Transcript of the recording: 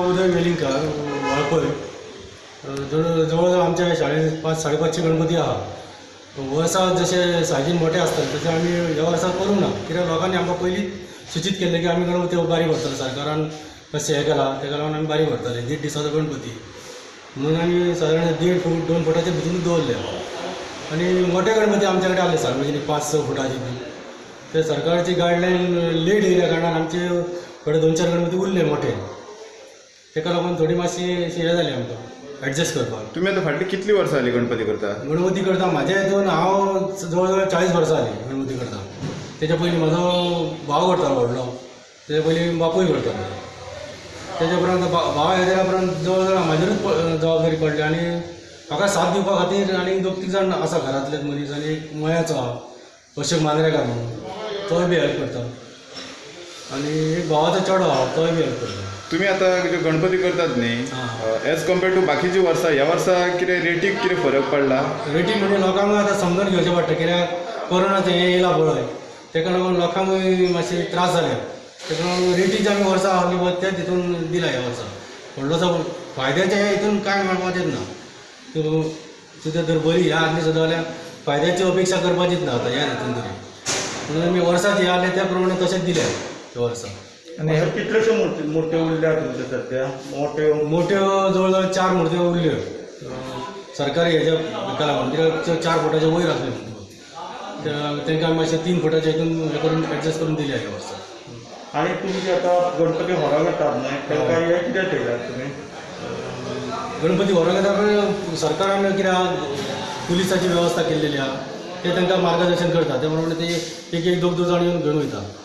उदय वेलिंगकार, वाळपय. जवळ आमच्या शाळेत 500 550 गणपती आहा. वर्सा जशे सायजीन मोठे आसतात तशें आमी ह्या वर्सा करूंक ना, कित्याक लोकांनी आमकां पयलींच सुचीत केल्लें की आमी गणपती बारीक व्हरतले. सरकारान कशें हें केलां तेका लागून आमी बारीक व्हरतले, 1.5 दिसाचो गणपती म्हणून आमी सादारण 1.5 फूट 2 फुटाचे भितून दवरले. आनी मोठे गणपती आमच्या कडेन आसले सार्वजनीक 5-6 फुटाचे बी. ते सरकारची गायडलायन लेट येयल्या कारणान आमचे थोडे 2-4 गणपती उरले मोठे, तेका लागून थोडी मातशी अशी हें जाली आमकां एडजस्ट करपाक. तुमी आतां फाटली कितली वर्सां जाली गणपती करता? गणपती करता म्हाज्या हितून हांव जवळ जवळ 40 वर्सां जाली गणपती करता. तेच्या पयलीं म्हाजो भाव करतालो व्हडलो, तेच्या पयलीं बापूय करतालो. तेच्या उपरांत भाव हे जाल्या उपरांत जवळ जवळ म्हाजेरूच जबाबदारी पडली आनी म्हाका साथ दिवपा खातीर आनी 2-3 जाण आसा घरांतलेच मनीस आनी एक मयाचो आहा अशोक मांद्रेकार म्हणून, तोय बी हेल्प करता. आनी एक भावाचो चेडो आहा तोय बी हेल्प करता. तुमी आतां ज्यो गणपती करतात न्ही, एज कम्पेर्ड टू बाकीची वर्सां, ह्या वर्सा कितें रेटीक कितें फरक पडला? रेटीक म्हणजे लोकांक आतां समजून घेवचें पडटा, कित्याक कोरोनाचें हें येयलां पळय, तेका लागून लोकांकूय मातशे त्रास जाले. तेका लागून रेटीचे आमी वर्सां आहली पळय तेच हितून दिला ह्या वर्सा. व्हडलोसो फायद्याचें हितून कांय मेळपाचेंच ना. तुजें जर बरी ह्या आसली सुद्दां जाल्यार फायद्याची अपेक्षा करपाचीच ना आतां ह्या हितून तरी. म्हणून आमी वर्सां जे आहले त्या प्रमाणे तशेंच दिलें ह्या वर्सा. आनी कितल्योश्यो मुर्त्यो उरल्या तुमच्यो सद्या? मोठ्यो मोठ्यो जवळ जवळ 4 मुर्त्यो उरल्यो सरकारी हेज्या हेका लागून, कित्याक 4 फुटाचे वयर आसल्यो तांकां आमी मातशें 3 फुटाचे हितून हें करून एडजस्ट करून दिल्या ह्या वर्सा. आनी तुमी जे आतां गणपती व्हरोंक येतात न्हय, तांकां हें कितें थेयल्यात तुमी? गणपती व्हरोंक येता पळय सरकारान कितें आहा पुलिसाची वेवस्था केल्लेली आहा, ते तांकां मार्गदर्शन करता, त्या प्रमाणे ते 1-1 2-2 जाण येवन घेवन वयता.